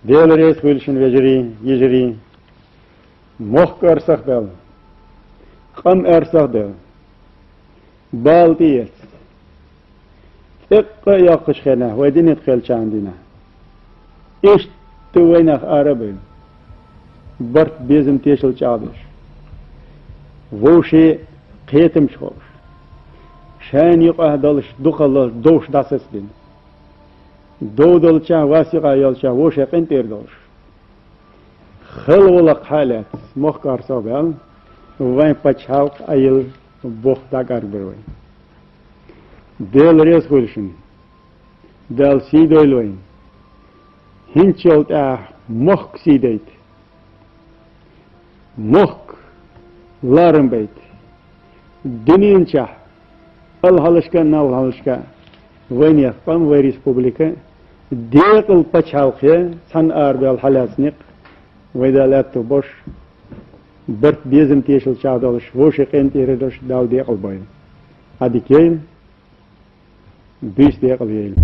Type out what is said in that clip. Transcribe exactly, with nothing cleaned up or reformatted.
Дела реза хуьлда шуна, вежарий, йижарий, мохк оьрсах а даьлла, къам оьрсах а даьлла, бала тӀеэцна, цӀаккха а йоккхачу хенахь, вай динан кхелчахьана дина. Иштта вайнах ара а бевлла, барт, безам, тешал чӀагӀдеш, вовшийн кхетамаш хууш, шайна юкъахь долуш дукхаллалц довш дӀасацбина. Дов долчохь, вас юкъахь йолчохь вовшийн къинтӀера долуш, хала волу хьал а лаьцна, мохк оьрсах а баьлла, вайн пачхьалкх Ӏайилла, бух дӀакӀаргбира вайн. Дела реза хуьлда шуна, Дала сий дойла вайн. ХӀинцачул тӀаьхьа мохк сий дайта, мохк ларам байта. Дуьненчохь, алхьалашка а, налхалашка а, вайнех къам, вай республика декъала пачхьалкх я, цхьаьна арабевлла хьалаьцна некъ, вай Дала аьтто болуш, барт, безам, тешал чӀагӀдолуш, вовшийн къинтӀера долуш Дала декъала бойла. Ӏадика йойла, буьйса декъала йойла.